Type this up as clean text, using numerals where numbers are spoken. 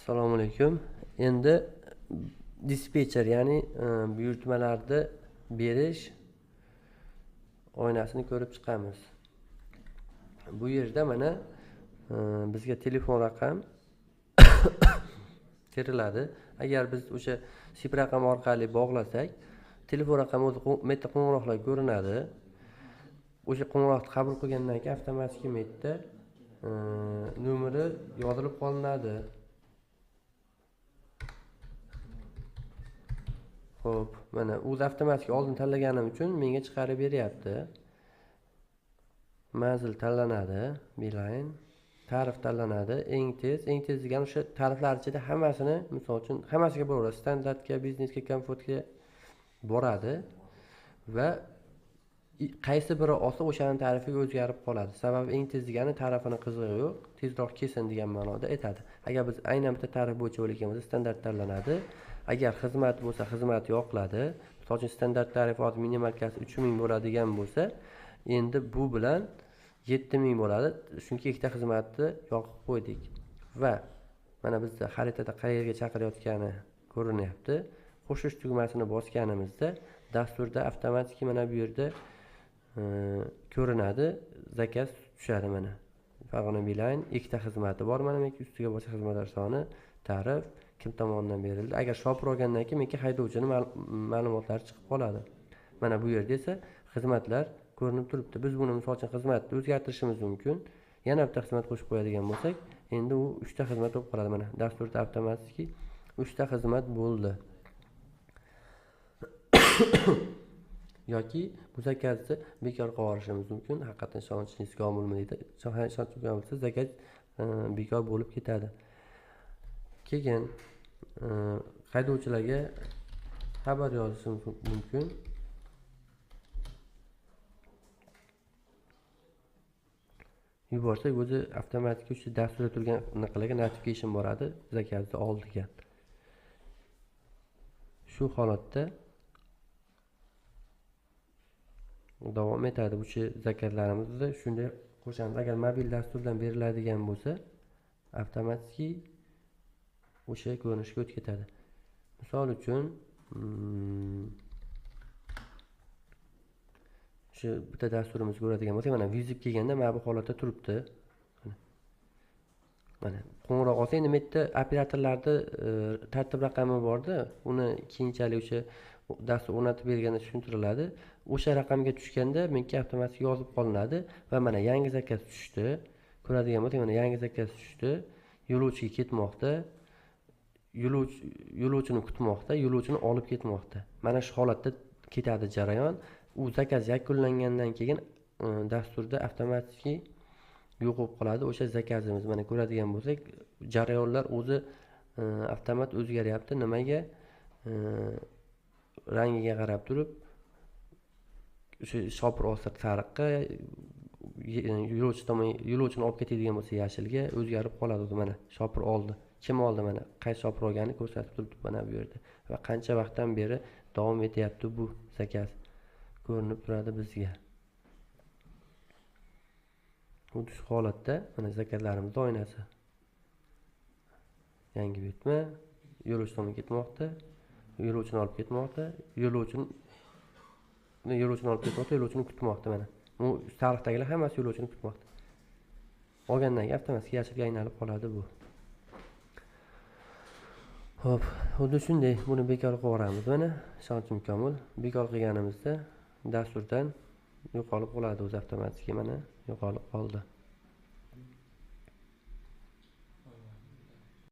Assalomu alaykum. Endi dispetcher, ya'ni buyurtmalarni berish oynasini ko'rib chiqamiz. Bu yerda mana bizga telefon raqam teriladi. Agar biz o'sha SIP raqam orqali bog'lasak, telefon raqami o'zi bitta qo'ng'iroqlar ko'rinadi. O'sha qo'ng'iroqni qabul qilgandan keyin avtomatik bitta nomeri yozilib qolinadi. Xo'p, mana o'zi avtomatik oldin tanlaganim uchun menga chiqarib beryapti. Manzil tanlanadi, Beeline, tarif tanlanadi. Eng tez, eng tez degani o'sha tariflar ichida hammasini, misol uchun, hammasiga boraveradi. Standartga, biznesga, komfortga boradi va qaysi biri olsa o'shaning tarifiga o'zgarib qoladi. Sababi eng tez degani tarifini qizig'i yo'q, tezroq kelsin degan ma'noda aytadi. Agar biz aynan bitta tarif bo'yicha o'ylagan bo'lsak, standart tanlanadi. Agar xizmat bo'lsa, xizmat yoqiladi. Misol uchun standart tarif hozir minimalkasi 3000 bo'ladigan bo'lsa, endi bu bilan 7000 bo'ladi. Chunki ikkita xizmatni yoqib qo'ydik. Va mana bizda xaritada qayerga chaqirayotgani ko'rinyapti. Qo'shish tugmasini bosganimizda dasturda avtomatik mana bu yerda ko'rinadi, zakaz tushadi mana. Farg'ona Beeline ikkita xizmati bor, mana menga ustiga boshqa xizmatlar soni, tarif kim tomonidan berildi. Agar shopir olgandan keyin menga haydovchining ma'lumotlari chiqib qoladi. Mana bu yerda esa xizmatlar ko'rinib turibdi. Biz buni misol uchun xizmatni o'zgartirishimiz mumkin. Yana bitta xizmat qo'shib qo'yadigan bo'lsak, endi u 3 ta xizmat bo'lib qoladi. Mana dasturda avtomatik 3 ta xizmat bo'ldi. Yoki bu zakazni bekor qilib yuborishimiz mumkin. Haqiqatan ishonchingiz komilmi deydi. Ishonch komil bo'lsa, zakaz bekor bo'lib ketadi. Keyin haydovchilarga xabar yozishimiz mumkin. Yuborsak, o'zi avtomatik o'sha dasturda turgan anaqalarga notification boradi, zakazni oldiga. Shu holatda davom etadi. Bu zakazlarimizni shunday qo'shamiz. Agar mobil dasturdan beriladigan bo'lsa, avtomatik o'sha ko'rinishga o'tib ketadi. Misol uchun, shu bitta dasturimizni ko'radigan bo'lsak, mana vizit kelganda mana bu holatda turibdi. Mana qo'ng'iroq olsa, endi bu yerda operatorlarda tartib raqami borda, uni keyinchalik o'sha dastur o'rnatib berganda tushuntiriladi. O'sha raqamga tushganda menga avtomatik yozib qolinadi va mana yangi zakaz tushdi. Ko'radigan bo'lsak, mana yangi zakaz tushdi. Yo'lovchiga ketmoqda. Yo'lovchini kutmoqda, yo'lovchini olib ketmoqda. Mana shu holatda ketadi jarayon. U zakaz yakunlangandan keyin dasturda avtomatik yo'q bo'lib qoladi o'sha zakazimiz. Mana ko'radigan bo'lsak, jarayonlar o'zi avtomat o'zgaryapti. Nimaga? Rangiga qarab turib o'sha shopir olsa sariqqa, yo'lovchi tomon yo'lovchini olib ketadigan bo'lsa yashilga o'zgarib qoladi o'zi. Mana shopir oldi. Kim oldi mana qaysi shopir olganini ko'rsatib turibdi mana bu yerda. Va qancha vaqtdan beri davom etyapti bu zakaz ko'rinib turadi bizga. Xuddi shu holatda mana zakazlarimiz oynasi. Yangi buyurtma, yo'lovchi tomon ketmoqda, yo'lovchini olib ketmoqda, yo'lovchini olib ketmoqda, yo'lovchini kutmoqda mana. Bu sariqdagilar hammasi yo'lovchini kutmoqda. Olgandan keyin avtomatik yashilga aylanib qoladi bu. Xo'p, xuddi shunday buni bekor qilib yuboramiz mana, ishonchim komil. Bekor qilganimizda dasturdan yo'qolib qoladi o'zi avtomatik, mana yo'qolib qoldi.